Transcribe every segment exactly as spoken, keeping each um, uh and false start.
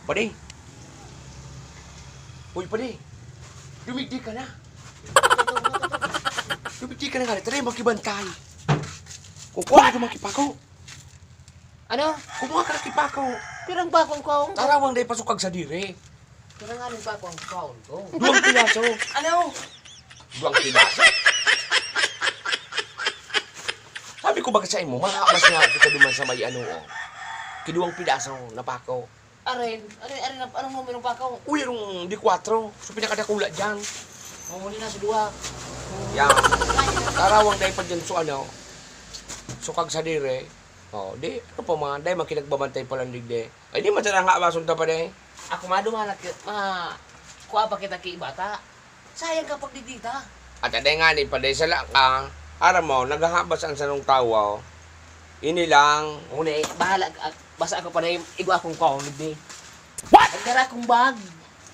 Padi. Uy, padi. Dumigdi ka na. Dumigdi ka na nga. Tara, makibantay. Kukuha ka makipako. Ano? Kumuha ka ng kipako. Pirang bako ang kaon ko? Tarawang dai pasukag sa diri. Pirang anong bako ang kaon ko? Duwang piraso. Ano? Duwang piraso? Sabi ko baga sa imo, mahabas nga kita duman sa may ano, oh. Kiduwang piraso na pako. Arin, arin, arin, anong numero pa ako? Uy, anong di kwatro? So, pinakadakula dyan. Mamuli na sa duwa. Yan. Tarawang dai pa dyan, so ano, sukag sa dire. Oh, di, ano pa man, dai man kinagbabantay pa lang digdi. Ay, di man sana nga abason ta pa, dai. Ako maduman at ma, kuha pa kita ki bata. Sayang ka pagdidita. At aday nga ni, paday sala ka. Aram mo, naghahabas ang sanong tawo. Ini lang. Uni, bahala ka. Basta ako pa na igwa akong kaon, di. What? Nagdara akong bag.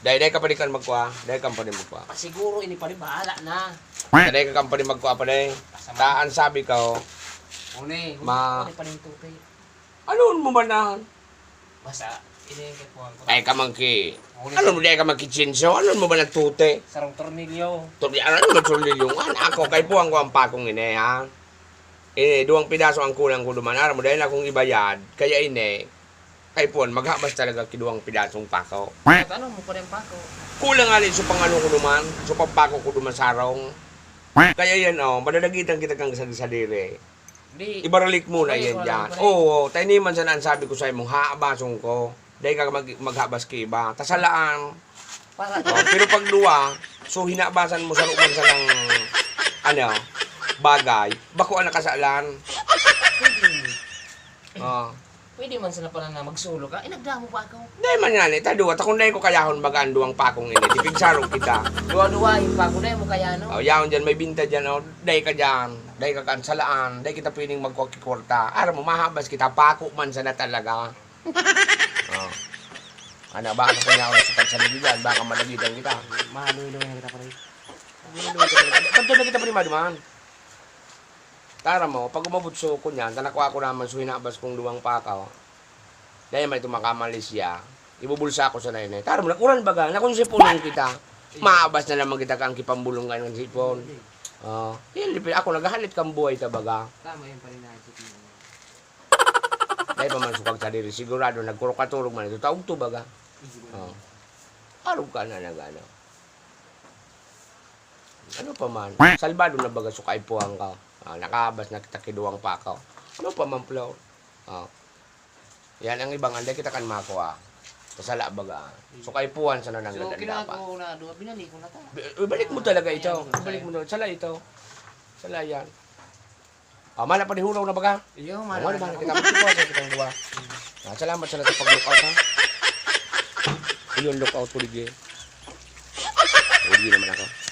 Dai, dai ka pa di kan magkuha. Dai ka pa di magkuha. Pasiguro, ini pa rin, bahala na. Dai ka pa di magkuha pa, dai. Pasama. Taan sabi ka, oh. Uni, Ma- uni pa rin tuti. Ano mo ba na? Basta, ini yung kipuhan ko. Ay, ka man ki-, Uli ano sa mo, di ka man ki-chainsaw? Ano mo ba nagtute? Sarong tornilyo. Torni-, ano mo, tornilyo? Ano ako, kay puwang ko ang pakong ini, ha? Ini, duwang pidaso ang kulang ko duman. Aram mo, dahil akong ibayad. Kaya ini, kay puwang, maghabas talaga ki duwang pidasong pako. At ano mo pa rin pako? Kulang nga ni, so pang ano ko duman, so pang pako ko duman sarong. Kaya yan, oh, madadagitan kita kang sa, sa dire. Di, ibaralik mo na yan dyan. Ibaralik mo na yan. Oo, tayo naman sana ang sabi ko sa'yo mong habason ko. Dahil ka mag-, maghabas ki iba. Tasalaan. Para. Oh, pero pag duwa, so hinabasan mo sa loob man sa ng, ano, bagay, bako ang nakasalan. Pwede. Oh. Pwede man sana pala na magsolo ka. Eh, nagdamo pa ako. Dai man nga ni, ta duwa, ta kung dai ko kayahon baga an duwang pakong ini, di pigsarong kita. Duwa-duwa, yung pako na mo kaya, no? Oh, yaon dyan, may binta dyan, oh. Dai ka dyan, dai ka kansalaan, dai kita pwedeng magkukikwarta. Aram mo, mahabas kita, pako man sana talaga. Oh. Ana, baka sa kanya ako sa pagsabi dyan, baka malagitan kita. Mahaluy-luy na kita, pare. Mahaluy-luy na kita. Tanto na kita, pare, maduman. Tara mo, pag umabot so, kunyan, ta nakuha ko naman so hinabas kong duwang pakaw. Dahil may tumakamalis siya, ibubulsa ko sa nainay. Tara mo, nakuran baga, nakonsipon kita. Maabas na naman kita kang kipambulong kan sipon. Oh, yan, lipi-, ako naghahalit kang buhay ta baga. Tama yung palinahit mo. Dahil pa man sukag sa diri, sigurado nagkurukaturog man ito, taog to baga. Oh. Arog ka na nagano. Ano pa man? Salbado na baga so kaipuhan ka. Ah, nakahabas na kita kiduwang pakaw. Ano pa man, Flor? Ah. Yan ang ibang anday kita kan makuha. Kasala baga. So, kaipuhan sa nanang So, ganda dapat. Kinago na doon, binalik ko na ta. Bi-, ibalik mo talaga ito. Ayan, Ibalik mo na. Sala ito. Sala yan. Ah, mana pa ni hulaw na baga? Iyo, Oh, mana wala na. Kita magsipuha sa kitang duwa. Ah, salamat sa nasa pag-lookout, ha? Iyon, lookout ko, Ligye. Hindi naman ako.